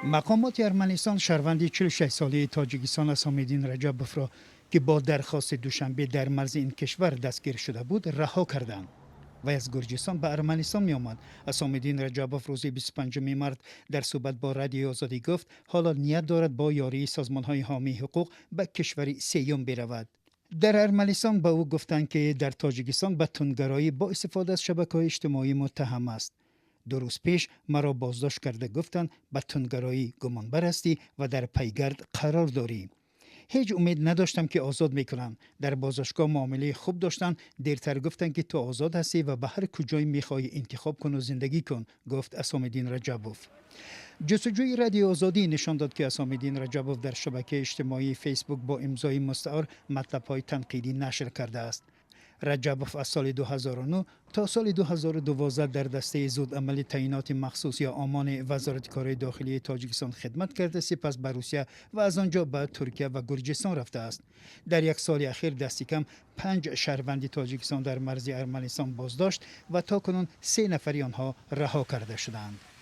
Мақомоти Арманистон шаҳрванди 46-солаи Тоҷикистон Асомиддин Раҷабовро, ки бо дархости Душанбе дар марзи ин кишвар дастгир шуда буд, раҳо карданд. Вай аз Гурҷистон ба Арманистон меомад. Асомиддин Раҷабов рӯзи 25 март дар суҳбат бо Радиои Озодӣ гуфт, ҳоло ният дорад бо ёрии созмонҳои ҳомии ҳуқуқ ба кишвари сеюм биравад. Дар Арманистон ба ӯ гуфтанд, ки дар Тоҷикистон ба тундгароӣ бо истифода аз шабакаҳои иҷтимоӣ муттаҳам аст. 2 рӯз пеш маро боздошт карда, гуфтанд, ба тундгароӣ гумонбар ҳастӣ ва дар пайгард қарор дорӣ. Ҳеҷ умед надоштам, ки озод мекунанд. Дар боздоштгоҳ муомилаи хуб доштанд. Дертар гуфтанд, ки ту озод ҳастӣ ва ба ҳар куҷое мехоҳӣ интихоб куну зиндагӣ кун, гуфт Асомиддин Раҷабов. Ҷустуҷӯи Радиои Озодӣ нишон дод, ки Асомиддин Раҷабов дар шабакаи иҷтимоии Фейсбук бо имзои мустаор матлабҳои танқидӣ нашр кардааст. Раҷабов аз соли 2009 то соли 2012 дар дастаи зудамали таъиноти махсус ё ОМОНи Вазорати корҳои дохилии Тоҷикистон хидмат карда, сипас ба Русия ва аз он ҷо ба Туркия ва Гурҷистон рафтааст. Дар як соли ахир дасти кам панҷ шаҳрванди Тоҷикистон дар марзи Арманистон боздошт ва то кунун се нафари онҳо раҳо карда шуданд.